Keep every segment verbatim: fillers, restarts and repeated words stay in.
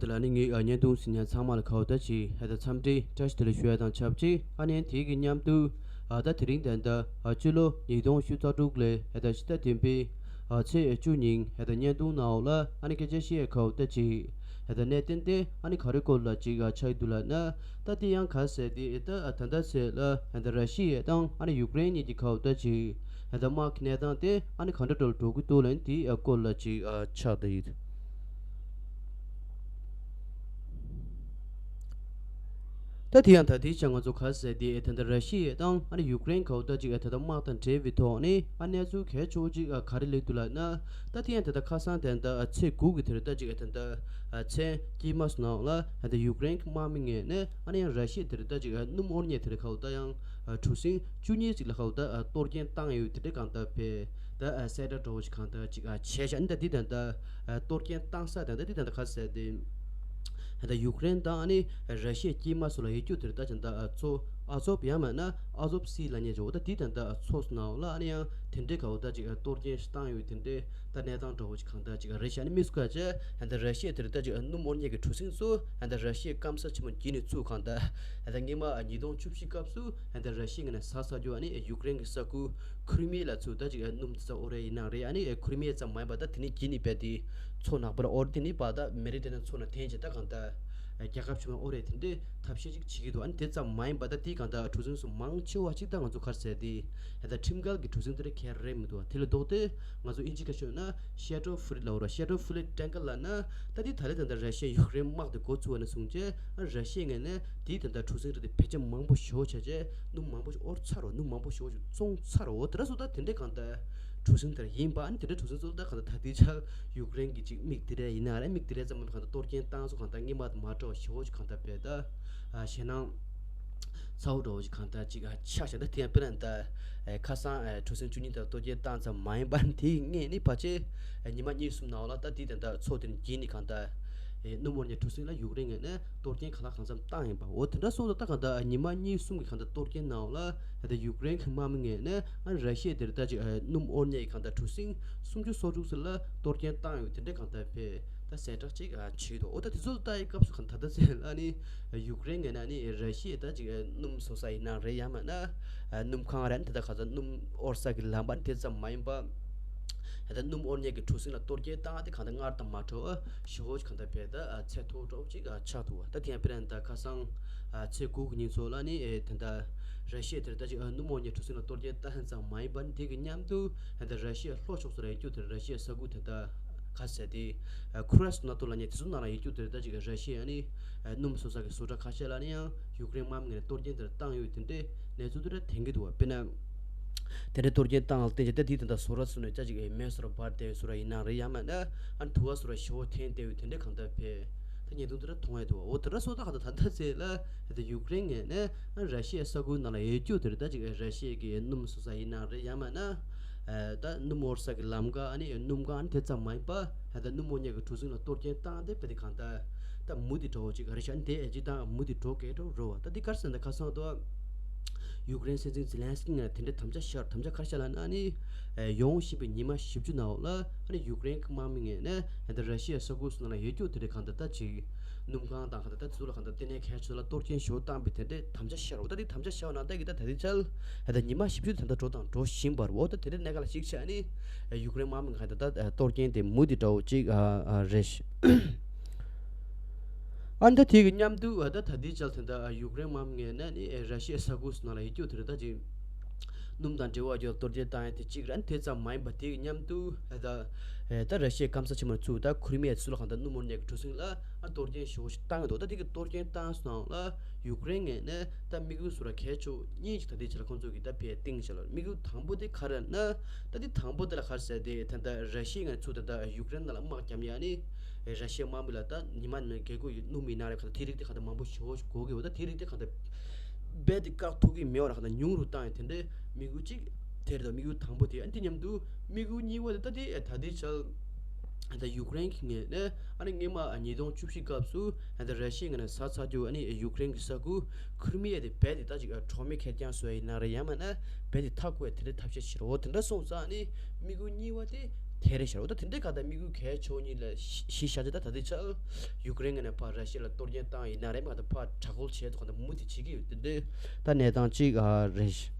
དེ་ལ་ནི་ངའི་ཨ་བརྙན་ཐུང་གཟིགས་མཁན་ཚང་མ་ལ་ཁ་བ་ད་ཅིག་ཨ་ད་འཚམས་འདྲི་བཀྲ་ཤིས་བདེ་ལེགས་ཞུ་ཡ་དང་ཆབས་ཅིག་ཨ་ནི་དེ་གི་མཉམ་དུ་ཨ་ད་དེ་རིང་ད་ད་ཨ་སྤྱི་ལོ་ཉིས་སྟོང་བཅུ་རྩ་དྲུག་ལོའི་ཨ་ད་ཕྱི་ཟླ་བདུན་པའི་ཨ་ཚེས་བཅུ་ཉིན་ཨ་ད་བརྙན་ཐུང་ནང་འོག་ལ་ཨ་ནི་སྐད་ཆ་བཤད་ཡ་ཁ་བ་ད་ཅིག་ཨ་ད་གནད་དོན་དེ་ཨ་ནི་ག་རེ་སྐོར་ལ་ཅིག་ཨ་ཆགས་ཀྱི་འདུག་ལབ་ན། ད་དེ་ཡང་ག་ཟེར་དེ་ཨ་ད་ཨ་ད་ལྟ་ཚེས་ལ་ཨ་ད་ར་ཤི་ཡ་དང་ཨ་ནི་ཡུཀ་རེན་གཉིས་ཀྱི་ཁ་བ་ད་ཅིག་ཨ་ད་དམག་གི་གནས་སྟངས་དེ་ཨ་ནི་ག་འདྲ་འདྲ་ལ་འགྲོ་གི་འདུག་ལབ་ན་དེའི་ཨ་སྐོར་ལ་ཅིག་ཨ་ཆགས་བསྡད་ཡོད། ད་དེ་ཡང་ད་ལྟའི་ཆར་ང་ཚོ་ག་ཟེར་དེ་ད་ལྟ་ར་ཤི་ཡ་དང་ཨ་ནི་ཡུཀ་རེན་ག་བ་ད་ཅིག་ད་ལྟ་དམག་དང་འབྲེལ་བའི་ཐོག་ནས་ཨ་གནས་ཚུལ་གལ་ཆེ་བོ་ཅིག་ག་རེ་སླེབས་འདུག་ལབ་ན། ད་དེ་ཡང་ད་ལྟ་ཁ་སང་དེ་ད་ཚེས་དགུ་གི་དེ་རེད། ད་ཅིག་ད་ལྟ་མཚན་དཀྱིལ་མ་སོང་ནའང་ལ་ད་ལྟ་ཡུཀ་རེན་གྱི་དམག་མི་ངོས་ནས་ཨ་ནི་ཡང་ར་ཤི་ཡ་དེ་རེད། ད་ཅིག་སྣུམ་དབོར་མཁན་དེ་རེད། ག་བ་ད་ཡང་གྲུ་གཟིངས་བཅུ་གཉིས་ཅིག་ལ་ག་བ་ད་གཏོར་སྐྱོན་བཏང་ཡོད་དེ་འདྲ་གང་ལྟར་བས། ད་ཨ་གསལ་བསྒྲགས་འདྲ་བོ་ཞིག་གང་ལྟར་ཅིག་ཨ་བྱས་ཤག་ཨ་ནི་ད་འདི་ད་ལྟ་ཨ་གཏོར་སྐྱོན་བཏང་ས་དང་ད་འདི་ད་ལྟ་ག་ཟེར་དེ་ད་ལྟ་ཡུཀ་རེན་དང་ཨ་ནི་ར་ཤི་ཡའི་དཀྱིལ་མ་སོགས་ལ་ཡོད་རྒྱུ་དེར་ད་ཅིག་ད་ཨ་མཚོ་ཨ་ཛོབ་ཡང་མིན་ན་ཨ་ཛོབ་སི་ལབ་མཁན་ཅིག་འོ་ད་འདི་ད་ལྟ་མཚོ་ནང་ལ་ཨ་ནི་ཡང་དེ་འདྲའི་ག་འོ་ད་ཅིག་ཨ་གཏོར་སྐྱོན་ཞིག་བཏང་ཡོད་དེ་འདྲའི་ད་གནས་སྟངས་འདྲ་བོ་ཅིག་གང་ལྟར་ཅིག་ཨ་རེད་ཤག་ཨ་ནི་དམིགས་སུ་བཀར་བྱས་ད་ལྟ་ར་ཤི་ཡ་དེར་ད་ཅིག་ཨ་སྣུམ་དབོར་མཁན་གྱི་གྲུ་གཟིངས་ཚོ་ད་ལྟ་ར་ཤི་ཡའི་སྐམ་ས་ཆེན་མོ་བརྒྱུད་ནས་ཚུར་གང་ལྟར་ད་ལྟ་སྔོན་མ་ཨ་ཉིས་སྟོང་བཅུ་བཞི་སྐབས་སུ་ཨ་ནི་ད་ར་ཤི་ཡ་ངོས་ནས་ཟ་ཟ་རྒྱུ་ཨ་ནི་ཡུཀ་རེན་གྱི་ས་ཁུལ་ཁུ་རི་མི་ཡ་ལ་ཚུར་ད་ཅིག་སྣུམ་ཙམ་དབོར་ཡ་ཡིན་ན་རེད། ཨ་ནི་ཁུ་རི་མི་ཡ་ཙམ་མ་ཡིན་པ་ད་དེ་ནས་བརྒྱུད་ནས་བས་དེ་མཚོ་ནག་པོ་ལ་དབོར། དེ་ནས་བར་ད་མེ་ཌི་ཊེ་རེ་ནི་ཡན་མཚོ་ནང་འཐེན་བྱས་ད་གང་ལྟར་རྒྱལ་ཁབ་ཆུང་བ་དབོར་ཡ་དེ་འདྲའི་ཐབས་ཤེས་ཅིག་བྱེད་ཀྱི་འདུག་ཨ་ནི་དེ་ཙམ་མ་ཡིན་པ་ད་དེའི་གང་ལྟར་གྲུ་གཟིངས་སུ་མང་ཆེ་བ་ཅིག་ད་ང་ཚོ་ག་རེ་ཟེར་དེ་ད་ཁྲིམས་འགལ་གྱི་གྲུ་གཟིངས་དེ་འདྲ་ག་རེ་རེད་མི་འདུག་དེ་ལས་ལྡོག་སྟེ་ང་ཚོ་དབྱིན་ཇི་སྐད་ཤོད་ན་ཤེ་ཏྲོ་ཕུ་ལིཊ་ལབ་ར། ཤེ་ཏྲོ་ཕུ་ལིཊ་ཊེང་ཀར་ལབ་ན་ད་དེ་ད་ལྟ་ད་ལྟ་ར་ཤི་ཡ་ཡུཀ་རེན་དམག་དེ་འགོ་ཚུགས་པ་ནས་བཟུང་བྱས་ཨ་ར་ཤི་ཡའི་ངོས་ནས་དེའི་ད་ལྟ་གྲུ་གཟིངས་རིགས་དེ་བེད་སྤྱོད་མང་པོ་ཞེ་པོ་བྱས་བྱས་སྣུམ་མང་པོ་ཞིག་དབོར་ཚར་རོ། སྣུམ་མང་པོ་ཞེ་པོ་ཞིག་བཙོངས་ཚར་རོ། དེ་འདྲ་སོང་ད་དེ་འདྲའི་གང་ལྟར་གྲུ་གཟིངས་དེ་འདྲ་ཡིན་པ། ཨ་ནི་དེ་འདྲའི་གྲུ་གཟིངས་ཚོ་ད་གང་ལྟར་ད་ལྟའི་ཆར་ཡུཀ་རེན་གྱི་ཅིག་མིག་དེ་འདྲ་ཡིན་ན་རེད། མིག་དེ་འདྲ་ཙམ་མ་གང་ལྟར་གཏོར་སྐྱོན་བཏང་སོང་། གང་ལྟར་སྔོན་མ་དང་མ་འདྲ་བ་ཞེ་པོ་ཅིག་གང་ལྟར་བས་ད་ཨ་ཞེད་སྣང་ཚ་བོ་འདྲ་བོ་ཅིག་གང་ལྟར་ཅིག་ཨ་ཆགས་ཤག་ད་དེ་ཡང་དཔེར་ན་ད་ཨ་ཁ་སང་ཨ་གྲུ་གཟིངས་བཅུ་གཉིས་དེ་གཏོར་སྐྱོན་བཏང་ཙམ་མ་ཡིན་པ་དེའི་སྔོན་ནས་ཕལ་ཆེར་ཨ་ཉི་མ་གཉིས་གསུམ་ནང་ལ་ད་དེ་ད་ལྟ་མཚོ་དེ་ནས་བརྒྱུད་ནས་གང་ལྟར་ཨ་སྣུམ་དབོར་མཁན་གྲུ་གཟིངས་ལ་ཡུཀ་རེན་ངོས་ནས་གཏོར་སྐྱོན་གང་ལ་གང་འཚམ་བཏང་ཡིན་པ། འོ་དེ་འདྲ་སོང་ཙང་ད་གང་ལྟར་ཉི་མ་གཉིས་གསུམ་གྱི་གང་ལྟར་གཏོར་སྐྱོན་ནང་ལ་ད་ལྟ་ཡུཀ་རེན་གྱི་དམག་མི་ངོས་ནས་ཨ་ར་ཤི་ཡ་དེར་ད་ཅིག་ཨ་སྣུམ་དབོར་མཁན་གྱི་གང་ལྟར་གྲུ་གཟིངས་སུམ་ཅུ་སོ་དྲུག་ཙམ་ལ་གཏོར་སྐྱོན་བཏང་ཡོད་དེ་འདྲ་གང་ལྟར་བས་ད་གསལ་བསྒྲགས་ཅིག་ཨ་བྱས་འདུག་འོ་ད་དེ་ཚོ་ལྟ་ཡི་སྐབས་སུ་གང་ལྟར་ད་ལྟ་ཚེ་ལ་ནི་ཡུཀ་རེན་ངོས་ནས་ནི་ར་ཤི་ཡ་ད་ཅིག་ཨ་སྣུམ་བཟོ་ས་ཡིན་ན་རེད། ཡང་མིན་ན་ཨ་སྣུམ་ཁང་རེད། ད་ལྟ་ག་ཚོད་སྣུམ་དབོར་ས་གི་ལམ་པ་དེ་ཙམ་མ་ཡིན་པ། ད་ལྟ་སྣུམ་དབོར་མཁན་གྱི་གྲུ་གཟིངས་ལ་གཏོར་སྐྱོན་བཏང་སྟེ་གང་ལྟར་སྔར་དང་མ་འདྲ་བ་ཞེ་པོ་ཅིག་གང་ལྟར་བས་ད་ཚད་མཐོ་པོ་ཅིག་ཆགས་འདུག་ད་དེ་ཡང་དཔེར་ན་ད་ཁ་སང་ཚེས་དགུ་གི་ཉིན་ཚོ་ལ་ནི་ད་ལྟ་ར་ཤི་ཡ་དེར་ད་ཅིག་སྣུམ་དབོར་མཁན་གྲུ་གཟིངས་ལ་གཏོར་སྐྱོན་བཏང་ཙམ་མ་ཡིན་པར་དེ་གི་མཉམ་དུ་ད་ལྟ་ར་ཤི་ཡ་ལྷོ་ཕྱོགས་སུ་ལ་ཡོད་རྒྱུ་དེར་ར་ཤི་ཡའི་ས་ཁུལ་དེ་ད་ག་ཟེར་དེ་ཁུ་ར་སི་ནོ་ཏོ་ལབ་མཁན་དེ་ཚོ་ནང་ལ་ཡོད་རྒྱུ་དེར་ད་ཅིག་ར་ཤི་ཡ་ནི་སྣུམ་བཟོ་ས་གི་བཟོ་གྲྭ་ཁ་ཤས་ལ་ནི་ཡང་ཡུཀ་རེན་དམག་མི་ངོས་ནས་གཏོར་སྐྱོན་དེར་བཏང་ཡོད་དེ་འདྲའི་གནས་ཚུལ་དེ་འདྲ་ཐོན་གྱི་འདུག་དཔེར་ན། དེ་འདྲའི་གཏོར་སྐྱོན་བཏང་ལ་བརྟེན་བྱས་ད་དེའི་དོན་དག་བཟོ་གྲྭ་ཚོ་ནས་ཅ་ཅིག་མེ་སོར་འབར་བསྡད་ཡོད་བཟོ་འདྲ་ཡིན་ན་རེད། ཡང་མིན་ན་ཨ་དུ་བ་བཟོ་འདྲ་ཞེ་པོ་འཐེན་བསྡད་ཡོད་དེ་འདྲའི་གང་ལྟར་བས་ད་བརྙན་ཐུང་དེ་འདྲ་མཐོང་ཡ་འདུག་འོ་དེ་འདྲ་སོང་ཙང་གང་ལྟར་ད་ལྟ་ཚེ་ལ་ད་ཡུཀ་རེན་ངོས་ནས་ཨ་ར་ཤི་ཡའི་ས་ཁུལ་ནང་ལ་ཡོད་རྒྱུ་དེ་རེད། ད་ཅིག་ར་ཤི་ཡ་གི་སྣུམ་བཟོ་ས་ཡིན་ན་རེད། ཡང་མིན་ན་ཨ་ད་སྣུམ་དབོར་ས་གི་ལམ་ཁ་ཨ་ནི་སྣུམ་ཁང་ཨ་ནི་དེ་ཙམ་མ་ཡིན་པ་ད་ལྟ་སྣུམ་དབོར་མཁན་གྱི་གྲུ་གཟིངས་ལ་གཏོར་སྐྱོན་བཏང་སྟེ་བས་དེ་གང་ལྟར་ད་མུ་མཐུད་འགྲོ་བ་ཅིག་རེད་ཤག་འདི་ཨེ་ཅིག་དང་མུ་མཐུད་འགྲོ་གས་འགྲོ་རོ་བ། ད་འདི་ག་རེ་ཟེར་ན་ད་ཁ་སང་དུ་ཡུཀ་རེན་སྲིད་འཛིན་ཛེ་ལན་སི་ཀི་ངོས་དེ་འདྲའི་དམ་བཅའ་བཞག་དམ་བཅའ་ག་རེ་བཞག་ལབ་ན་ཨ་ནི་ཡོང་བཞིན་པའི་ཉི་མ་བཞི་བཅུ་ནང་ལ་ཨ་ནི་ཡུཀ་རེན་གྱི་དམག་མི་ངོས་ནས་ད་ར་ཤི་ཡའི་ས་ཁུལ་སོགས་ནང་ལ་ཡོད་རྒྱུ་དེ་འདྲའི་གང་ལྟར་ད་ཅིག་སྣུམ་ཁང་དང་གང་ལྟར་ད་དེ་ཚོ་ལ་གང་ལྟར་ལྟེ་གནས་གལ་ཆེ་ལ་གཏོར་སྐྱོན་ཞེ་པོ་བཏང་བའི་དེ་འདྲའི་དམ་བཅའ་བཞག་རོ། ད་འདི་དམ་བཅའ་བཞག་ནང་ད་གི་ད་ད་ལྟའི་ཆར་ད་ཉི་མ་བཞི་བཅུ་དེ་ད་འགྲོ་དང་འགྲོ་བཞིན་པ་རེད། འོ་ད་དེ་འདྲའི་གནས་སྐབས་ལ་གཞིགས་བྱས་ཨ་ནི་ཡུཀ་རེན་དམག་མི་ཁ་ད་ད་གཏོར་སྐྱོན་དེ་མུ་མཐུད་འདྲ་བོ་ཅིག་ཨ་ཨ་རེད། ཨ་ནི་ད་དེ་གི་མཉམ་དུ་ཨ་ད་ད་ལྟའི་ཆར་དེ་འདྲ་ཡུཀ་རེན་དམག་མི་ངོས་ནས་ནི་ར་ཤི་ཡའི་ས་ཁུལ་ནང་ལ་ཡོད་རྒྱུ་དེ་རེད། ད་ཅིག་སྣུམ་དང་འབྲེལ་བ་ཡོད་གཏོར་སྐྱོན་བཏང་ཡ་དེ་གཅིག་རེད། ཨ་ནི་དེ་ཙམ་མ་ཡིན་པ་དེ་གི་མཉམ་དུ་ཨ་ད་ཨེ་ད་ར་ཤི་ཡའི་སྐམ་ས་ཆེན་མོ་ཚུར་ད་ཁུ་རི་མི་ཡ་ཚུར་ལ་གང་ད་སྣུམ་དབོར་མཁན་གྱི་གྲུ་གཟིངས་ལ་ཨ་གཏོར་སྐྱོན་ཞེ་པོ་ཞིག་བཏང་ཡོད་འདུག་ད་དེ་གི་གཏོར་སྐྱོན་བཏང་སོང་ལ་ཡུཀ་རེན་ངོས་ནས་ད་དམིགས་ཡུལ་བཟོ་འདྲ་གལ་ཆེ་བོ་གཉིས་ཅིག་ད་ལྟའི་ཆར་ལ་ཁོང་ཚོ་གིས་ད་ཕར་བཏིང་བཞག་ལ། དམིགས་ཡུལ་དང་པོ་དེ་ག་རེ་ན། ད་དེ་དང་པོ་དེ་ལ་ག་རེ་ཟེར་དེ་ད་ལྟ་ར་ཤི་ཡ་ངོས་ཚུར་ད་ལྟ་ཡུཀ་རེན་ནང་ལ་དམག་རྒྱབ་ཡ་ནི་ར་ཤི་ཡའི་དམག་མི་ལ་ད་ཉི་མ་ནས་རྒྱལ་སྒོ་ཡི་སྣུམ་ཡིན་ན་རེད། ག་ད་དེ་རིགས་དེ་ག་ད་མང་པོ་ཞེ་པོ་ཞིག་དགོས་ཀྱི་ཡོད། ད་དེ་རིགས་དེ་ག་ད་རྦད་དེ་བཀག་ཐུབ་ཀྱི་མེད་པ་ལ་ག་ད་ཉུང་རུ་བཏང་ཡ་དེ་འདྲའི་དམིགས་ཡུལ་གཅིག་དེ་རེད། ད་དམིགས་ཡུལ་དང་པོ་དེ། ཨ་ནི་དེ་མཉམ་དུ་དམིགས་ཡུལ་གཉིས་པ་དེ་ད་དེ་ད་ལྟའི་ཆར་ད་ཡུཀ་རེན་གྱི་ངོས་ནས་ཨ་ནི་སྔོན་མ་ཉིས་སྟོང་བཅུ་བཞི་སྐབས་སུ་ད་ར་ཤི་ཡའི་ངོས་ནས་ཟ་ཚར་རྒྱུ་ཨ་ནི་ཡུཀ་རེན་གྱི་ས་ཁུལ་ཁུ་རི་མི་ཡ་དེ་རྦད་དེ་ད་ཅིག་གྲོགས་མེད་ཁེར་རྐྱང་བཟོ་ཡ་ཡིན་ན་རེད། ཡང་མིན་ན་རྦད་དེ་མཐའ་བསྐོར་ཡ་དེ་འདྲའི་ཐབས་ཤེས་བྱེད་རོགས། དེ་འདྲ་སོང་ཙང་ཨ་ནི་དམིགས་ཡུལ་གཉིས་པ་དེ་ དེ་རེད་ཤག་རོ། ད་དེ་འདྲའི་གང་ལྟར་དམིགས་ཡུལ་གལ་ཆེ་བོ་གཉིས་ལ་གཞི་བཞག་བྱས། ད་ད་ལྟའི་ཆར་ཡུཀ་རེན་ངོས་ནས་ཕར་ར་ཤི་ཡ་ལ་གཏོར་སྐྱོན་བཏང་ཡིན་ན་རེད། མ་གཏོགས་ཕར་དྲག་རྒོལ་བྱས་འདུག་གང་ལྟར་མུ་མཐུད་བྱེད་ཀྱི་ཡོད། དེ་འདྲའི་ད་གནས་སྟངས་གཅིག་ཨ་རེད།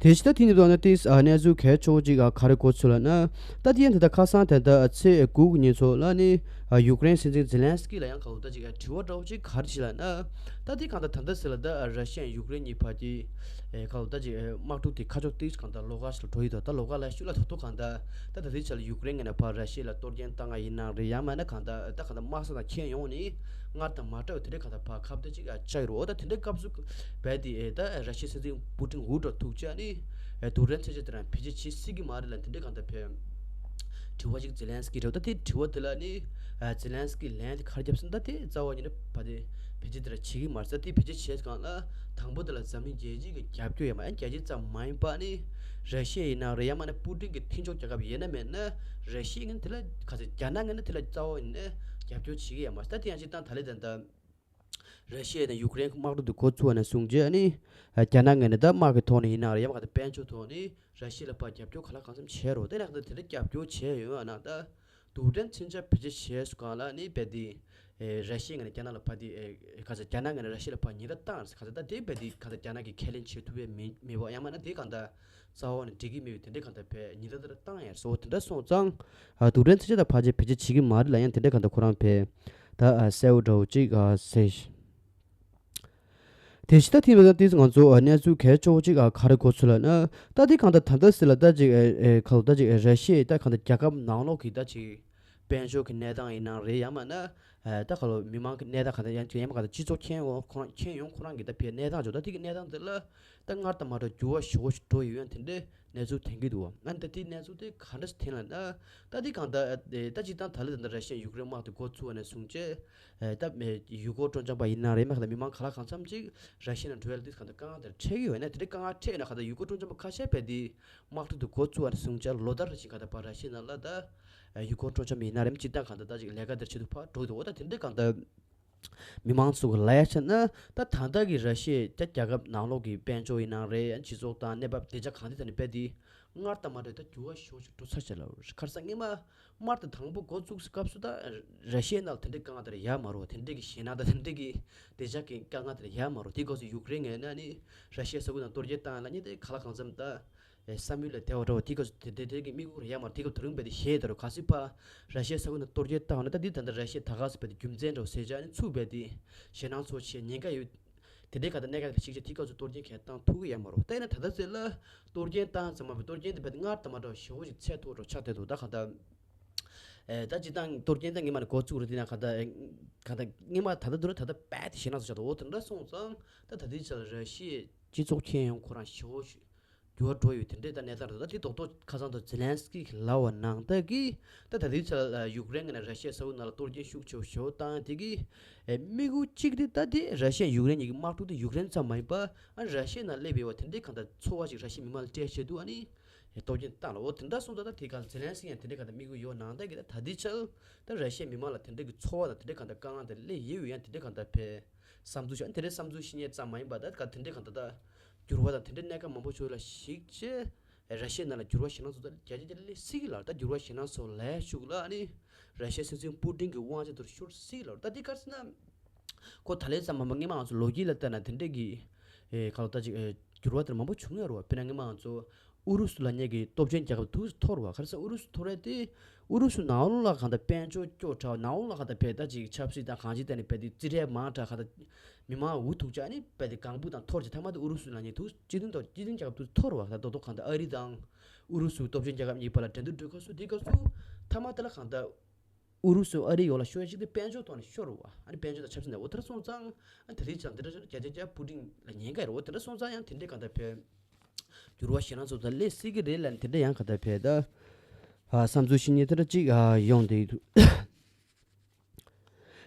དེ་བཞིན་ད་དེ་ནི་ལོ་ན་ཏིས་ཨ་གནས་ཚུལ་གལ་ཆེ་བོ་གཅིག་ཨ་ག་རེ་གོ་ཚུལ་ལ་ན། ད་དེ་ཡན་དེ་ད་ཁ་སང་དེ་ད་ཚེས་དགུ་གི་ཉིན་ཚོ་ལ་ནི་ཨ་ཡུཀ་རེན་སྲིད་འཛིན་ཛེ་ལན་སི་ཀི་ལ་ཡང་ག་ལོ་ད་ཅིག་ཨ་དྲི་བ་འདྲ་བོ་ཅིག་ག་རེ་བྱས་ལ་ན། ད་དེ་གང་ལྟར་ད་ལྟ་ཟེར་ལ་ད་ཨ་ར་ཤི་ཡ་ཡུཀ་རེན་གཉིས་བར་གྱི་ཨེ་ག་ལོ་ད་ཅིག་ཨེ་དམག་འཁྲུག་དེ་ཁ་ཕྱོགས་ཏིས་གང་ལྟར་ལོགས་ཀ་ཞིག་ལ་འགྲོ་ཡི་འདུག་ད་ལོགས་ཀ་ལ་ཤུགས་ལ་ཐོག་ཐོག་གང་ལྟར་ད་ད་ལྟའི་ཆར་ལ་ཡུཀ་རེན་ངོས་ནས་ཕར་ར་ཤི་ཡ་ལ་གཏོར་སྐྱོན་བཏང་ཡ་ཡིན་ན་རེད། ཡང་མིན་ན་གང་ལྟར་ད་གང་ལྟར་དམག་ས་དང་ཁྱོན་ཡོངས་ནས་སྔར་དང་མ་འདྲ་བའི་དེ་འདྲའི་གང་ལྟར་ཕར་ཁ་གཏད་ཅིག་ཨ་ཆགས་ཡོད་རེད། འོ་ད་དེ་འདྲའི་སྐབས་སུ་བས་དེ་ཨེ་ད་ར་ཤི་ཡའི་སྲིད་འཛིན་པུ་ཏིན་འུར་སྒྲོག་ཐུག་ཅག་ནི་ཨེ་རྡུལ་ཕྲན་མཚོན་ཆ་དེ་རང་བེད་སྤྱོད་བྱེད་སྲིད་ཀྱི་མ་རེད་ལ་དེ་འདྲའི་གང་ལྟར་བས་དྲི་བ་ཅིག་ཛེ་ལན་སི་ཀི་འདྲ་བོ། ད་དེ་དྲི་བ་དེ་ལ་ནི་ཨ་ཛེ་ལན་སི་ཀི་ལན་དེ་ག་རེ་བརྒྱབ་ཟིན། ད་དེ་རྩ་བ་ཉིད་ནས་བ་དེ་བེད་སྤྱོད་དེ་རང་བྱེད་ཀྱི་མ་རེད། ད་དེ་བེད་སྤྱོད་བྱས་སྒང་ལ་དང་པོ་དེ་ལ་འཛམ་གླིང་རྒྱལ་སྤྱི་གི་རྒྱབ་སྐྱོར་ཡོད་མ་ཡང་རྒྱལ་སྤྱི་ཙམ་མ་ཡིན་པ་ནི་ར་ཤི་ཡ་ཡིན་ན་རེད། ཡང་མིན་ན་པུ་ཏིན་གྱི་མཐུན་ཕྱོགས་རྒྱལ་ཁབ་ཡིན་ན་མིན་ན་ར་ཤི་ཡ་ངན་དེ་ལ་ག་ཚོད་རྒྱ་ནག་ངན་དེ་ལ་རྩ་བ་ཡིན་ན་རྒྱབ་སྐྱོར་བྱེད་ཀྱི་ཡོད་མ་རེད། ད་དེ་ཡང་ཅིག་ད་ད་ལེ་ད་ད། ར་ཤི་ཡ་དང་ཡུཀ་རེན་གྱི་དམག་འཁྲུག་དེ་འགོ་ཚུགས་པ་ནས་བཟུང་རྗེས་ནི་རྒྱ་ནག་ངོས་ནས་ད་དམག་གི་ཐོག་ནས་ཡིན་ན་རེད། ཡང་མིན་ན་དཔལ་འབྱོར་ཐོག་ནས་ར་ཤི་ཡ་ལ་ཕར་རྒྱབ་སྐྱོར་གང་ལ་གང་འཚམ་བྱས་རོགས། དེ་ནས་ད་དེ་འདྲ་རྒྱབ་སྐྱོར་བྱས་ཡོད་ན་ད་རྡུལ་ཕྲན་མཚོན་ཆ་བེད་སྤྱོད་བྱས་སུ་གང་ལ་ནི་བས་དེ་ར་ཤི་ཡ་ངོས་ནས་རྒྱ་ནག་ལ་ཕར་དེ་ག་ཚོད་རྒྱ་ནག་ངོས་ནས་ར་ཤི་ཡ་ལ་ཕར་ཉེན་བརྡ་བཏང་ཟེར་ག་ཚོད་ད་དེ་བས་དེ་ག་ཚོད་རྒྱ་ནག་གིས་ཁས་ལེན་བྱེད་ཐུབ་པའི་མི་མེད་པ་ཡང་མིན་ན་དེ་གང་ལྟར་རྩ་བ་ནས་འགྲིག་གི་མེད་པའི་དེ་འདྲའི་གང་ལྟར་བས་ཉེན་བརྡ་དེ་འདྲ་བཏང་ཡ་སོ་དེ་འདྲ་སོང་ཙང་རྡུལ་ཕྲན་མཚོན་ཆ་ད་ཕར་ཆེར་བེད་སྤྱོད་བྱེད་ཀྱི་མ་རེད་ལ་ཡང་དེ་འདྲའི་གང་ལྟར་ཁོ་རང་བས། ད་ཨ་གསལ་བོ་འདྲ་བོ་ཅིག་ཨ་ཟེར། དེ་བཞིན་ད་དེ་མི་ཚང་ཏིས་ང་ཚོ་ཨ་གནས་ཚུལ་གལ་ཆེ་བོ་ཅིག་ཨ་ག་རེ་གོ་ཚུལ་ལ་ན། ད་དེ་གང་ལྟར་ད་ལྟ་ཟེར་ལ་ད་ཅིག་ཨེ་ཨེ་ག་ལོ་ད་ཅིག་ཨེ་ར་ཤི་ཡའི་ད་གང་ལྟར་རྒྱལ་ཁབ་ནང་ལོགས་ཀྱི་ད་ཅིག་དཔལ་འབྱོར་གྱི་གནས་སྟངས་ཡིན་ན་རེད། ཡང་མིན་ན་ཨེ་ད་ག་ལོ་མི་མང་གི་གནས་སྟངས་གང་ལྟར་ཡང་ཅིག་ཡང་མིན་གང་ལྟར་སྤྱི་ཚོགས་ཁྱོན་ཡོངས་ཁོ་རང་ཁྱོན་ཡོངས་ཁོ་རང་གི་ད་ཕའི་གནས་སྟངས་ཅིག་ད་དེ་གི་གནས་སྟངས་དེ་ལ་ད་སྔར་དང་མ་འདྲ་བ་འགྱུར་བ་ཞེ་པོ་ཞིག་འགྲོ་ཡོད་ཡང་དེ་འདྲའི་གནས་ཚུལ་ཐོན་གྱི་འདུག་ཨ་ནི་ད་དེའི་གནས་ཚུལ་དེ་ག་འདྲ་ཞིག་ཐོན་ལ་ན། ད་དེ་གང་ལྟར་ཨ་ད་སྤྱིར་བཏང་ད་ལོ་ད་ལྟ་ར་ཤི་ཡ་ཡུཀ་རེན་དམག་དེ་འགོ་ཚུགས་པ་ནས་བཟུང་བྱས་ཨ་ད་ཡུལ་སྐོར་སྤྲོ་འཆམ་པ་ཡིན་ན་རེད། མ་ག་ད་མི་མང་ག་ལ་གང་འཚམ་ཅིག་ར་ཤི་ཡ་ནང་འགྲོ་ཡ་ལ་དེ་གང་ལྟར་དཀའ་ངལ་དེ་འཕྲད་ཀྱི་ཡོད་ན། དེ་འདྲའི་དཀའ་ངལ་འཕྲད་ཡོད་ན་ག་ད་ཡུལ་སྐོར་སྤྲོ་འཆམ་པ་ཁ་ཤས་བས་དེ་དམག་འཁྲུག་དེ་འགོ་ཚུགས་པ་ནས་བཟུང་བྱས་ལོ་ལྟར་རེ་བཞིན་ག་ད་ཕར་ར་ཤི་ཡ་ནང་ལ་ད་ཨ་ཡུལ་སྐོར་སྤྲོ་འཆམ་ཡིན་ན་རེད། སྤྱིར་བཏང་གང་ལྟར་ད་ཅིག་ལས་ཀ་དེར་བྱེད་དུ་ཕར་འགྲོ་གི་འདུག་འོ་ད་དེ་འདྲའི་གང་ལྟར་མི་མང་ཚོ་གི་ལ་ཡ་བྱས་ན་ད་ད་ལྟ་གི་ར་ཤི་ཡའི་ད་རྒྱལ་ཁབ་ནང་ལོགས་ཀྱི་དཔལ་འབྱོར་ཡིན་ན་རེད། སྤྱི་ཚོགས་དང་གནས་བབ་བདེ་འཇགས་གང་ཐད་ཐད་ནས་རྦད་དེ་སྔར་དང་མ་འདྲ་ད་འགྱུར་བ་ཤུགས་ཆེ་འགྲོ་ཚར་ཆེ་ལ། ཁར་ས་སྔོན་མ་དམག་དེ་དང་པོ་འགོ་བཙུགས་སྐབས་སུ་ད་ར་ཤི་ཡའི་ནང་ལ་དེ་འདྲའི་དཀའ་ངལ་དེ་ར་ཡོད་མ་རེད། དེ་འདྲའི་གི་ཞེད་སྣང་དང་དེ་འདྲའི་གི་བདེ་འཇགས་ཀྱི་དཀའ་ངལ་དེ་ར་ཡོད་མ་རེད། དེ་སྐབས་སུ་ཡུཀ་རེན་ངོས་ནས་ནི་ར་ཤི་ཡའི་ས་ཁུལ་ནང་གཏོར་རྒོལ་བཏང་ཡ་ལ་ནི་དེ་ག་ལ་གང་འཚམ་ད། ཨེ་བསམ་ཡུལ་ལས་འདས་པ་འདྲ་བོ་དེ་ག་ཚོད་དེ་དེ་དེ་གི་དམིགས་ཡུལ་རེད་ཡ་མ་རེད། དེ་ག་དེ་རིང་བས་དེ་ཞེད་དེ་རུ་ག་སྲིད་པ་ར་ཤི་ཡའི་ས་ཁུལ་ནང་གཏོར་རྒོལ་བཏང་ན་ད་འདི་ད་ལྟ་ར་ཤི་ཡ་ད་ག་སྲིད་པ་དེ་རྒྱུ་མཚན་འདྲ་བོ་ཟེར་བྱ་ནི་ཚུགས་པས་དེ་ཞེད་སྣང་ཚོ་ཆེ་ཉེན་ཁ་ཡོད། དེ་འདྲའི་ག་ད་གནད་འགག་དེ་ཞིག་ཆེ་དེ་ག་ཚོད་གཏོར་རྒོལ་གས་བཏང་ཐུབ་ཀྱི་ཡ་མ་རེད། ད་ཡིན་ན་ད་ལྟ་ཚེ་ལ་གཏོར་རྒོལ་བཏང་ཙམ་མ་བས་གཏོར་རྒོལ་དེ་བས་དེ་སྔར་དང་མ་འདྲ་བ་ཞེ་པོ་ཞིག་ཚད་མཐོ་རུ་ཆགས་བསྡད་འདུག་ད་ག་ད་ཨེ་ད་སྤྱིར་བཏང་གཏོར་རྒོལ་ད་སྔོན་མ་ནས་འགོ་བཙུགས་རེད། དེ་ན་ག་ད་ཨེ་ག་ད་སྔོན་མ་ད་ལྟ་འདུག་ན་ད་ལྟ་རྦད་དེ་ཞེད་སྣང་ཚོ་ཆགས་འདུག་འོ་དེ་འདྲ་སོང་ཙང་ད་ད་ལྟའི་ཆ་ལ་ར་ཤི་ཡའི་སྤྱི་ཚོགས་ཁྱོན་ཡོངས་ཁོ་རང་ཞེ་པོ་ཞིག་འགྱུར་བ་འགྲོ་ཡོད་དེ་འདྲའི་ད་གནས་སྟངས་རེད། ད་དེ་རྡོག་རྡོག་ཁ་སང་དུ་ཛེ་ལན་སི་ཀི་གིས་ལབ་པ་ནང་ལྟར་གྱི་ད་ད་ལྟའི་ཆར་ཡུཀ་རེན་གྱི་ནང་ར་ཤི་ཡའི་ས་ཁུལ་ནང་ལ་གཏོར་སྐྱོན་ཤུགས་ཆེ་བོ་ཞེ་པོ་བཏང་དེ་གི་དམིགས་ཡུལ་གཅིག་དེ་ད་དེ་ར་ཤི་ཡ་ཡུཀ་རེན་གཉིས་ཀྱི་དམག་འཁྲུག་དེ་ཡུཀ་རེན་ཙམ་མ་ཡིན་པ་ཨ་ར་ཤི་ཡའི་ནང་སླེབས་ཡོད་པ་དེ་འདྲའི་གང་ལྟར་ཚོར་བ་ཞིག་ར་ཤི་ཡའི་མི་མང་ལ་སྤྲད་བྱས་འདུག་ཨ་ནི་གཏོར་སྐྱོན་བཏང་ལ། འོ་དེ་འདྲ་སོང་ཙང་ད་དེ་ག་ཛེ་ལན་སི་ཀི་ཡང་དེ་འདྲའི་གང་ལྟར་དམིགས་ཡུལ་ཡོད་ནང་ལྟར་གྱི་ད་ད་ལྟའི་ཆར་ད་ར་ཤི་ཡའི་མི་མང་ལ་དེ་འདྲའི་གི་ཚོར་བ་དང་དེ་འདྲའི་གང་ལྟར་དཀའ་ངལ་དེ་སླེབས་ཡོད་ཡང་དེ་འདྲའི་གང་ལྟར་བས་བསམ་ཚུལ་བཤད་དེ་འདྲའི་བསམ་ཚུལ་བཤད་མཁན་ཙམ་མ་ཡིན་པ་ད་ག་དེ་འདྲའི་གང་ལྟར་ད་འགྱུར་བ་དང་དེ་འདྲའི་གནད་འགག་མང་པོ་ཞིག་ལ་གཞིགས་བྱས་ར་ཤི་ཡའི་ནང་ལ་འགྱུར་བ་ཞེད་སྣང་ཚོ་ད་རྒྱ་ཆེ་རྒྱ་ལས་སྲིད་ཀྱི་ལ་ད་འགྱུར་བ་ཞེད་སྣང་ཚོ་ལས་ཤུགས་ལ་ཨ་ནི་ར་ཤི་ཡའི་སྲིད་འཛིན་པུ་ཏིན་གྱི་དབང་ཆ་དེར་ཤོར་སྲིད་ཀྱི་ལ། ད་འདི་ག་རེ་ཟེར་ན་ཁོ་ད་ལས་ཙམ་མ་མ་སྔོན་མ་ང་ཚོ་ལོ་རྒྱུས་ལ་བལྟས་ན་དེ་འདྲའི་གི་ཨེ་ག་ལ་ད་ཅིག་ཨེ་འགྱུར་བ་དེར་མང་པོ་བྱུང་ཡོད་རེད་བ། དཔེར་ན་སྔོན་མ་ང་ཚོ་ཨུ་རུ་སུ་ལབ་མཁན་གྱི་སྟོབས་ཆེན་རྒྱལ་ཁབ་ཐུག་འཐོར་བ། ག་རེ་ཟེར་ཨུ་རུ་སུ་འཐོར་ཡས་དེ་ཨུ་རུ་སུ་ནང་ལོགས་ལ་གང་ལྟར་དཔལ་འབྱོར་སྐྱོ་དྲགས། ནང་ལོགས་ལ་གང་ལྟར་བས་ད་ཅིག་ཆབ་སྲིད་དང་གང་ཅིའི་ཐད་ནས་བས་དེ་རྩིས་ཁྲ་མང་དྲགས། གང་ལྟར་མི་མང་འུ་ཐུག་ཅག་ནི་བས་དེ་གང་བུ་དང་འཐོར་ཅིག་ཐ་མ་དེ་ཨུ་རུ་སུ་ལབ་མཁན་ཐུག་སྤྱི་མཐུན་ཐོག་སྤྱི་མཐུན་རྒྱལ་ཁབ་ཐུག་འཐོར་བ། ད་རྡོག་རྡོག་གང་ལྟར་ཨ་རི་དང་ཨུ་རུ་སུ་སྟོབས་ཆེན་རྒྱལ་ཁབ་གཉིས་བར་ལ་འགྲན་བསྡུར་འགྲོ་སྐབས་སུ་དེ་སྐབས་སུ་ཐ་མ་དེ་ལ་གང་ལྟར་ཨུ་རུ་སུ་ཨ་རི་ཡོག་ལ་ཤོར་ཡ་ཅིག་དེ་དཔལ་འབྱོར་ཐོག་ནས་ཤོར་བ། ཨ་ནི་དཔལ་འབྱོར་དང་ཆབ་སྲིད་ནས་འོ་དེ་འདྲ་སོང་ཙང་ཨ་ནི་དེ་རིང་ཅང་དེ་འདྲ་བརྒྱ་ཆ་བརྒྱ་པུ་ཏིན་ལ་ཉེན་ཁ་རེད། འོ་དེ་འདྲ་སོང་ཙང་ཡང་དེ་འདྲའི་གང་ལྟར་བས་འགྱུར་བ་ཞེད་སྣང་ཚོ་ད་སླེབས་སྲིད་ཀྱི་རེད་ལབ་ནས་དེ་འདྲ་ཡང་གང་ལྟར་བས་ད་ཨ་བསམ་ཚུལ་བཤད་མཁན་དེ་འདྲ་ཅིག་ཨ་ཡོང་བསྡད་ཡོད་འདུག་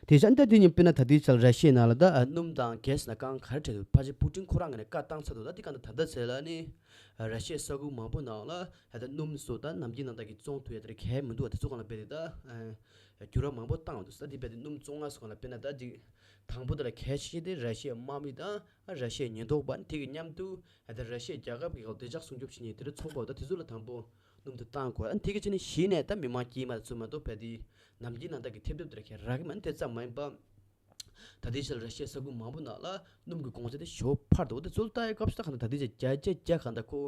དེ་བཞིན་ད་དེ་ཉིན་དཔེར་ན་ད་ལྟའི་ཆར་ར་ཤི་ཡའི་ནང་ལ་ད་ཨ་སྣུམ་དང་གྷེ་སི་ནང་དཀའ་ངལ་ག་རེ་འཕྲད་འདུག་ཕལ་ཆེར་པུ་ཏིན་ཁོ་རང་ངོས་ནས་བཀའ་བཏང་ཚར་འདུག་ད་དེ་ག་ད་ད་ལྟ་ཚེ་ལ་ནི་ཨ་ར་ཤི་ཡའི་ས་ཁུལ་མང་པོ་ནང་ལ་ཨ་ད་སྣུམ་སོགས་ད་ནམ་རྒྱུན་ནང་ལྟར་གྱི་བཙོང་ཐུབ་ཡ་དེ་རེད་གལ་མི་འདུག་བ། དེ་ཚོ་སྒང་ལ་རྦད་དེ་ད་ཨ་འགྱུར་བ་མང་པོ་བཏང་འདུག་ད་དེ་རྦད་དེ་སྣུམ་བཙོང་ཡ་སོགས་སྒང་ལ་དཔེར་ན་ད་ཅིག་དང་པོ་དེ་ལ་གལ་ཆེ་ཤོས་དེ་ར་ཤི་ཡའི་དམག་མི་དང་ཨ་ར་ཤི་ཡའི་ཉེན་རྟོག་པ་ནི་དེ་གི་མཉམ་དུ་ཨ་ད་ར་ཤི་ཡ་རྒྱལ་ཁབ་ཀྱི་སྒང་བདེ་འཇགས་སྲུང་སྐྱོབ་བྱེད་མཁན་དེ་འདྲ་ཚོགས་པ་ད་དེ་ཚོ་ལ་དང་པོ་སྣུམ་དེ་བཏང་དགོས། ཨ་ནི་དེ་གི་ཆ་ནས་གཞི་ནས་ད་མི་མང་དཀྱུས་མ་དེ་ཚོ་མ་གཏོགས་རྦད་དེ་ནམ་རྒྱུན་ནང་ལྟར་གྱི་ཐེབས་ཐེབས་དེ་ར་གལ་རག་གི་མ་ནི་དེ་ཙམ་མ་ཡིན་པ། ད་ལྟའི་ཆར་ར་ཤི་ཡའི་ས་ཁུལ་མང་པོ་ནང་ལ་སྣུམ་གྱི་གོང་ཚད་དེ་ཞེ་པོ་འཕར་འདུག་དེ་ཚོ་ལ་ལྟ་ཡའི་སྐབས་སུ་ད་གང་ལྟར་ད་ལྟའི་ཆར་བརྒྱ་ཆ་བརྒྱ་གང་ལྟར་ཁོ།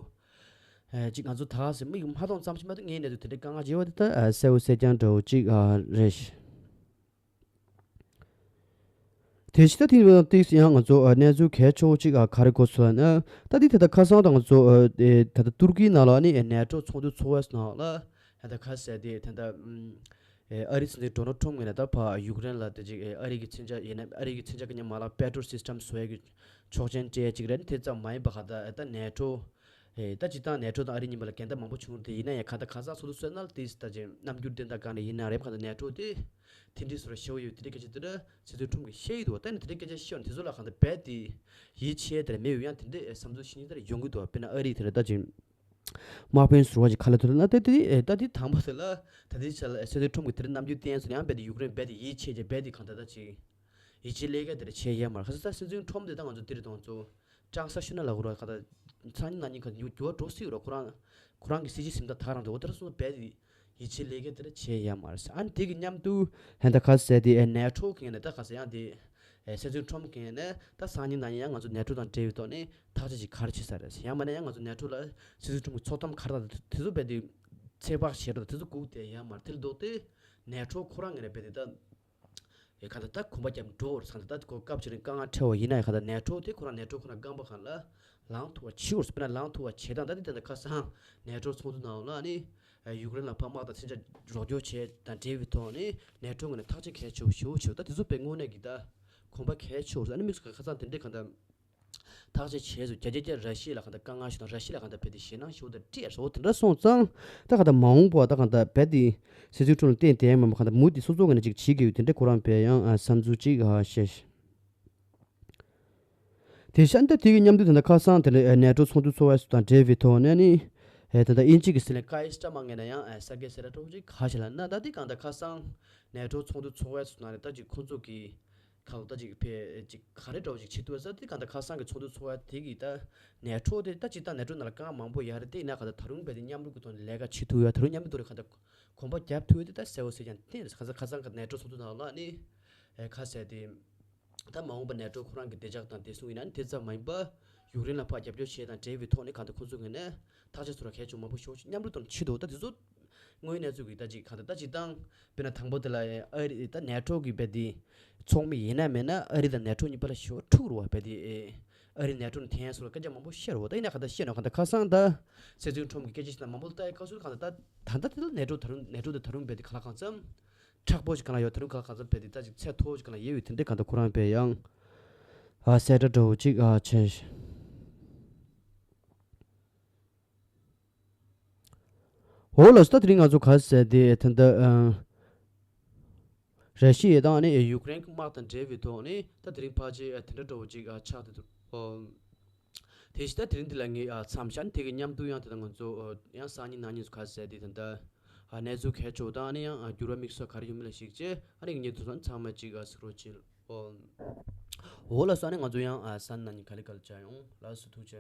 ཨེ་ཅིག་ང་ཚོ་ད་ག་སེ་མིག་མ་མཐོང་ཙམ་ཞིག་མ་གཏོགས་ངའི་གནས་ཚུལ་དེ་འདྲའི་དཀའ་ངལ་ཆེ་བ་དེ་ད་ཨ་གསལ་བོ་གསལ་རྐྱང་འདྲ་བོ་ཅིག་ཨ་རེད། དེ་བཞིན་ད་དེང་ཏིག་ཡང་ང་ཚོ་ཨ་གནས་ཚུལ་གལ་ཆེ་བོ་ཅིག་ཨ་ག་རེ་གོ་སོང་ན། ད་དེ་ད་ལྟ་ཁ་སང་ད་ང་ཚོ་ཨ་ཨེ་ད་ལྟ་ཏུར་ཀིའི་ནང་ལ་ཨ་ནི་ཨེ་ནེ་ཊོ་ཚོགས་འདུ་ཚོགས་པའི་ནང་ལ་ད་ལྟ་ཁ་གསལ་དེ་ད་ལྟ་ཨམ་ཨེ་ཨ་རིའི་སྲིད་འཛིན་ཌོ་ནལ་ཊམ་ངོས་ནས་ད་ཕར་ཡུཀ་རེན་ལ་ད་ཅིག་ཨེ་ཨ་རི་གི་མཚོན་ཆ་ཡིན་ན་ཨ་རི་གི་མཚོན་ཆ་གི་ཉམས་མ་ལག་པེ་ཊྲོ་སིས་ཊམ་བཟོ་ཡ་གི་ཆོག་མཆན་སྤྲད་ཅིག་རེད། དེ་ཙམ་མ་ཡིན་པ་ག་ད་ཨེ་ད་ནེ་ཊོ་ཨེ་ད་སྤྱིར་བཏང་ནེ་ཊོ་དང་ཨ་རི་གཉིས་བར་ལ་འགལ་ཟླ་མང་པོ་བྱུང་རེད། དེ་ཡིན་ན་ཡང་ག་ད་ཁ་སང་ཚོགས་འདུ་སོང་ན་ལ་དེ་ད་ཅིག་རྣམ་འགྱུར་དེ་འདྲ་གང་ནས་ཡིན་ན་རེད། ག་ད་ནེ་ཊོ་དེ་མཐུན་སྒྲིལ་བཟོ་འདྲ་ཞེ་པོ་ཡོད་དེ་འདྲའི་སྐད་ཆ་དེ་འདྲ་སྲིད་ཚོགས་ཁྲོམ་གྱིས་བཤད་ཡི་འདུག་ད་ནི་དེ་འདྲའི་སྐད་ཆ་བཤད་ཡོང་དེ་ཚོ་ལ་གང་ལྟར་རྦད་དེ་ཡིད་ཆེས་དེ་མེད་ཡོད་ཡང་དེ་འདྲའི་བསམ་ཚུལ་ཤེས་ཉེན་དེ་འདྲ་ཡོང་གི་འདུག་དཔེར་ན་ཨ་རིའི་དེ་འདྲ་ད་ཅིག་དམག་དཔོན་ཟུར་པ་ཞིག་ཁ་ལ་ཐུག་ན་ད་དེ་ད་དེ་དང་པོ་དེ་ལ་ད་དེ་ཆ་ལ་སྲིད་ཚོགས་ཁྲོམ་གྱི་དེ་འདྲའི་རྣམ་འགྱུར་བསྟན་སོང་ཡང་རྦད་དེ་ཡུཀ་རེན་རྦད་དེ་ཡིད་ཆེས་བྱས་རྦད་དེ་གང་ལྟར་ད་ཅིག་ཡིད་ཆེས་ལས་ཀ་དེ་འདྲ་བྱས་ཡོད་མ་རེད། ཁ་སང་ད་སྲིད་ཚོགས་ཁྲོམ་དེ་ད་ང་ཚོ་དེ་རེད་དང་ཚོ། ཀྲང་ས་ཤུ་ན་ལ་ཧུ་ར་ག་ད་སང་ཉིན་གནངས་ཉིན་ག་འགྱུར་འགྱུར་བ་འགྲོ་སྲིད་རོ། ཁོ་རང་ཁོ་རང་གི་སྲིད་སྤྱི་ཟིན་ཐག་ཐག་རང་འདུག་དེར་སོང་རྦད་ཡིད་ཆེས་ལས་ཀ་དེར་བྱས་ཡ་མ་རེད། ཨ་ནི་དེ་གི་མཉམ་དུ་ཧན་ད་ག་ཟེ་དེ་ཨེ་ནེ་ཊོ་གི་ནས་ད་ག་ཟེ་ཡང་དེ་ཨེ་སྲིད་ཚོགས་ཁྲོམ་གི་ནས་ད་སང་ཉིན་གནངས་ཉིན་ཡང་ང་ཚོ་ནེ་ཊོ་དང་འབྲེལ་བའི་ཐོག་ནས་ཐག་གཅོད་ཅིག་ག་རེ་བྱེད་ས་རེད། ཡང་མ་ནས་ཡང་ང་ཚོ་ནེ་ཊོ་ལ་སྲིད་ཚོགས་ཁྲོམ་གི་ཚོགས་གཏམ་ག་རེ་ད་དེ་ཚོ་རྦད་དེ་ཚོད་དཔག་བྱེད་རོགས་དེ་ཚོ་སྒུག་བསྡད་ཡ་མ་རེད། དེ་ལ་ལྡོག་སྟེ་ནེ་ཊོ་ཁོ་རང་གི་ནས་རྦད་དེ་ད། ཡ་ག་ད་ད་གོམ་པ་རྒྱབ་འགྲོ་བར་སང་ད་ད་གོ་སྐབས་ཅིག་རིང་དཀའ་ངལ་འཕྲད་པ་ཡིན་ན་ཡ་ག་ད་ནེ་ཊོ་དེ་ཁོ་རང་ནེ་ཊོ་ཁོ་རང་རྐང་པ་གང་ལ་ལངས་ཐུབ་པ་བྱེད་དགོས། དཔེར་ན་ལངས་ཐུབ་པ་བྱེད་སྟངས་ད་དེ་ད་ད་ཁ་སང་ནེ་ཊོ་ཚོགས་འདུ་ནང་ལ་ནི་ཡུཀ་རེན་ལ་ཕར་དམག་དང་མཚོན་ཆ་རོགས་སྐྱོར་བྱས་དང་འབྲེལ་བའི་ཐོག་ནས་ནེ་ཊོ་ངོས་ནས་ཐག་གཅོད་གལ་ཆེ་བོ་ཞེ་པོ་བྱེད་ད་དེ་ཚོ་དཔེ་དངོས་གནས་ཀྱི་ད་གོམ་པ་གལ་ཆེ་བོ་ཨ་ནི་དམིགས་སུ་ཁ་སང་དེ་འདྲའི་ག་ད། ཐག་གཅོད་བྱས་སོང་། རྒྱ་རྒྱ་རྒྱ་ར་ཤི་ཡ་ལ་གང་ལྟར་དཀའ་ངལ་ཞིག་དང་ར་ཤི་ཡ་ལ་གང་ལྟར་རྦད་དེ་ཞེད་སྣང་ཞིག་དང་སྤྲད་སོང་། དེ་འདྲ་སོང་ཙང་ད་གང་ལྟར་མ་འོངས་པ་ད་གང་ལྟར་རྦད་དེ་སྲིད་ཚོགས་ཁྲོམ་ལ་བརྟེན་བསྡད་མེད་པ་གང་ལྟར་མུ་མཐུད་སོ་སོ་ངོས་ནས་ཅིག་བྱེད་དགོས་ཡོད་དེ་འདྲ་ཁོ་རང་དཔེ་ཡང་ཨ་བསམ་ཚུལ་ཅིག་ཨ་བཤད། དེ་བཞིན་ད་དེ་གི་མཉམ་དུ་ད་ལྟ་ཁ་སང་དེ་ནས་ནེ་ཊོ་ཚོགས་འདུ་ཚོགས་པ་སོགས་དང་འབྲེལ་བའི་ཐོག་ནས་ནི་ཨེ་ད་ལྟ་དབྱིན་ཇི་གི་སྲིད་བློན་ཀའི་སི་ཊར་མར་ངོས་ནས་ཡང་ཨ་གསར་འགོད་གསལ་བསྒྲགས་འདྲ་བོ་ཅིག་ག་རེ་བྱས་ལབ་ན་ད་དེ་གང་ལྟར་ཁ་སང་ནེ་ཊོ་ཚོགས་འདུ་ཚོགས་པ་སོགས་ནང་ནས་ད་ཅིག་ཁོང་ཚོ་གི་ཁ་ལོ་ད་ཅིག་ཕེ་ཅིག་ག་རེ་འདྲ་བོ་ཅིག་བྱེད་ཐུབ་ས་དེ་གང་ལྟར་ཁ་སང་གི་ཚོགས་འདུ་ཚོགས་ཡ་དེ་གི་ད་ནེ་ཊོ་དེ་ད་སྤྱིར་བཏང་ནེ་ཊོ་ནང་ལ་རྐང་མང་པོ་ཡོད་རེད། དེ་ཡིན་ན་གང་ལྟར་ད་རུང་རྦད་དེ་མཉམ་རུབ་ཀྱི་ཐོག་ནས་ལས་ཀ་བྱེད་ཐུབ་ཡ་ད་རུང་མཉམ་རུབ་ཐོག་ནས་གང་ལྟར་གོམ་པ་རྒྱབ་ཐུབ་ཡ་དེ་ད་གསལ་བོ་གསལ་རྐྱང་བསྟན་རེད། ཁ་སང་ཁ་སང་གི་ནེ་ཊོ་ཚོགས་འདུ་ནང་ལ་ནི་ཨེ་ཁ་གསལ་དེ་ད་མ་འོངས་པ་ནེ་ཊོ་ཁོ་རང་གི་བདེ་འཇགས་དང་བདེ་སྲུང་ཡིན་ན་ནི་དེ་ཙམ་མ་ཡིན་པ་ཡུཀ་རེན་ལ་ཕར་རྒྱབ་སྐྱོར་བྱས་དང་འབྲེལ་བའི་ཐོག་ནས་གང་ལྟར་ཁོང་ཚོ་ངོས་ནས་ཐག་གཅོད་ཚོ་ར་གལ་ཆེན་མང་པོ་ཤོར་མཉམ་རུབ་ཐོག་ནས་བྱེད་དོ། ད་དེ་ཚོ་དངོས་ཡོད་གནས་ཚུལ་གྱི་ད་ཅིག་གང་ལྟར་ད་ཅིག་དང་དཔེར་ན་དང་པོ་དེ་ལ་ཨ་རི་ད་ནེ་ཊོ་གི་རྦད་དེ་ཚོགས་མི་ཡིན་ན་མེད་ན་ཨ་རི་དང་ནེ་ཊོ་གཉིས་བར་ལ་ཞེ་པོ་འཁྲུག་རུ་བ་རྦད་དེ་ཨ་རི་ནེ་ཊོ་ནས་འཐེན་སོང་ལ་སྐད་ཆ་མང་པོ་བཤད་རུ་བ། ད་ཡིན་ན་གང་ལྟར་བཤད་ན་གང་ལྟར་ཁ་སང་ད་སྲིད་ཚོགས་ཁྲོམ་གྱི་སྐད་ཆ་ཞིག་དང་མང་པོ་ལ་ལྟ་ཡི་སྐབས་སུ་གང་ལྟར་ད་ད་ལྟ་དེ་ལ་ནེ་ཊོ་ད་རུང་ནེ་ཊོ་དེ་ད་རུང་རྦད་དེ་ག་ལ་གང་འཚམ་མཁྲེགས་པོ་ཞིག་གང་ལ་ཡོད་ད་རུང་ག་ལ་གང་འཚམ་རྦད་དེ་ད་ཅིག་ཚད་མཐོ་བོ་ཞིག་གང་ལ་ཡོད་ཡོད་དེ་འདྲའི་གང་ལྟར་ཁོ་རང་རྦད་ཡང་ཨ་གསལ་བསྒྲགས་འདྲ་བོ་ཅིག་ཨ་བྱས། འོ་ལགས་སོ། ད་དེ་རིང་ང་ཚོ་ག་རེ་ཟེར་དེ་ད་ལྟ་ཨ་ར་ཤི་ཡ་དང་ནི་ཡུཀ་རེན་གྱི་དམག་དང་འབྲེལ་བའི་ཐོག་ནས་ད་དེ་རིང་ཕལ་ཆེར་ཨ་དེ་འདྲ་འདྲ་བོ་ཅིག་ཨ་ཆགས་བསྡད་འདུག་ཨོ། དེ་བཞིན་ད་དེ་རིང་འདི་ལ་ངས་ཨ་མཚམས་བཞག་ནས་དེ་གི་མཉམ་དུ་ཡང་དེ་ད་ང་ཚོ་ཨ་ཡང་སང་ཉིན་གནངས་ཉིན་ཚོ་ག་རེ་ཟེར་དེ་ད་ལྟ་ཨ་གནས་ཚུལ་གལ་ཆེ་བོ་དང་ཨ་ནི་ཡང་ཨ་འགྱུར་བ་དམིགས་བསལ་ག་རེ་ཡོད་མེད་ལ་གཞིགས་བྱས་ཨ་ནི་ངས་དེ་ཚོ་ཚང་མ་ཅིག་ཨ་གཟིགས་རོགས་བྱེད། ཨོ། འོ་ལགས་སོ། ཨ་ནི་ང་ཚོ་ཡང་ཨ་གནངས་ཉིན་ག་ལེ་ག་ལེ་མཇལ་ཡོང་། ལགས་སོ། ཐུགས་རྗེ་ཆེ།